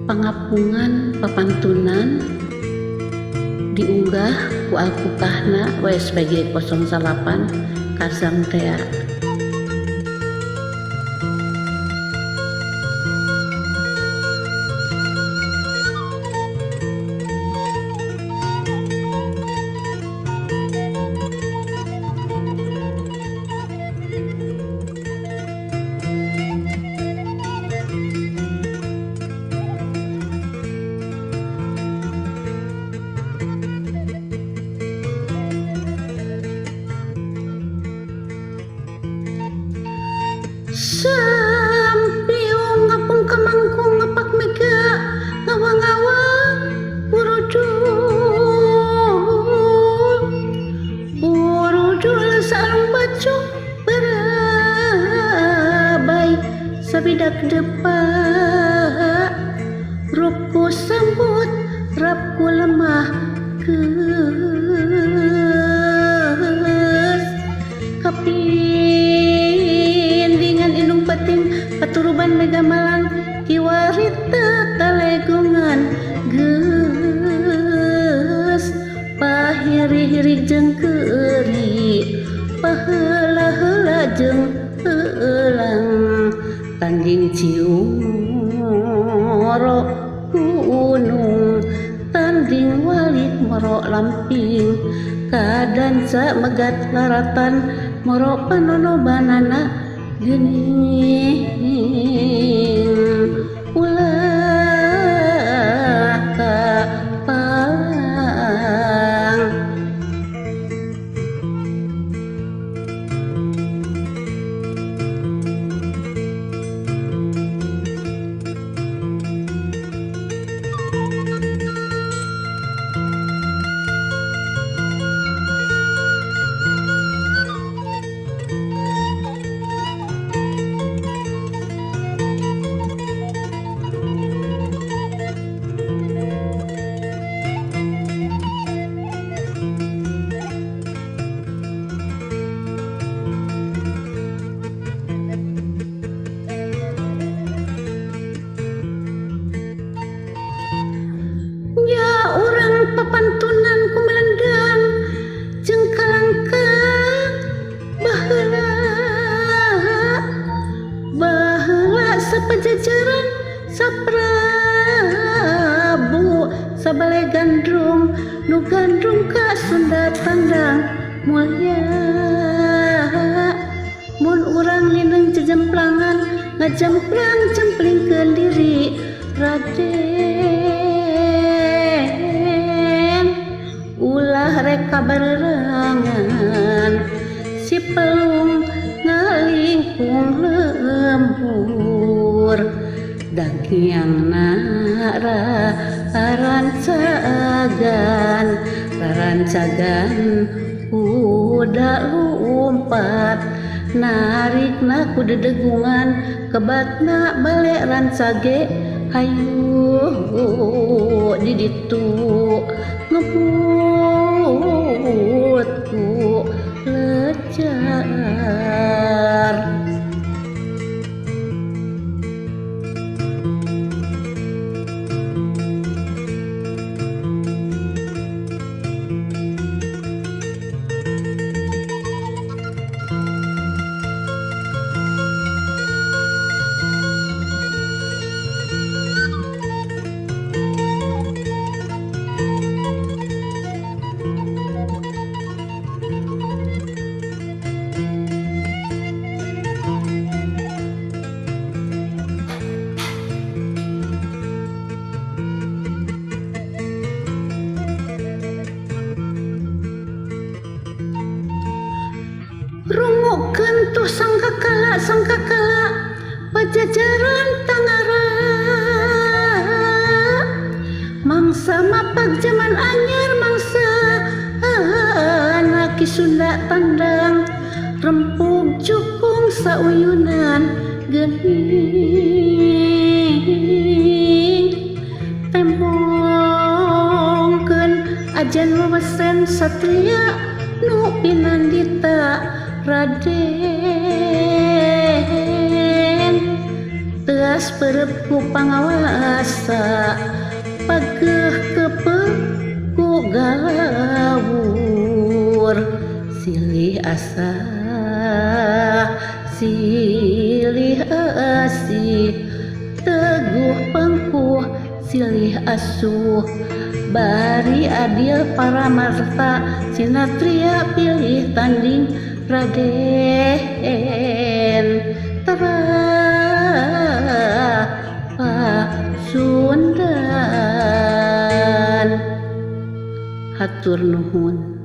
Pangapungan papantunan diunggah ku Alpukahna WSBG 08 Kazam tea. Sampiung ngapung kamangkung ngapak mega ngawang-ngawang burudul burudul sarung bacok berabai sabidak depak rupku sambut rapku lemah geus kapi paturuban mega malang kiwarita talegongan geus pahiri-hiri jeung keuri paheula-heula jeung heulang tanding ciung moro gunung tanding walik moro lamping kadanca megat laratan moro panono banana geuning ulah kapalang. Papantunan ku melendang jeung kalangkang baheula baheula sapajajaran saprabu sabale gandrung nu gandrung ka Sunda tandang mulya mun urang lineng jejemplangan ngajemplang jemplingkeun diri Raden ulah reka barerangan si pelung ngalingkung lembur danghyangna rarancagan rarancagan kuda lumpat narikna ku dedegungan kebatna bale rancage hayu di ditu ngebut ku lecar. Rungukeun tuh sangkakala sangkakala pajajaran tangara mangsa mapag jaman anyar mangsa anak Sunda tandang rempug cukung sauyunan geuning tembongkeun ajan wewesen satria nu pinandita Raden. Teras perep ku pangawasa pageuh kepeul ku galawur silih asah silih asih teguh pangkuh silih asuh bari adil paramarta sinatria pilih tanding Raden Terah Pasundan. Hatur nuhun.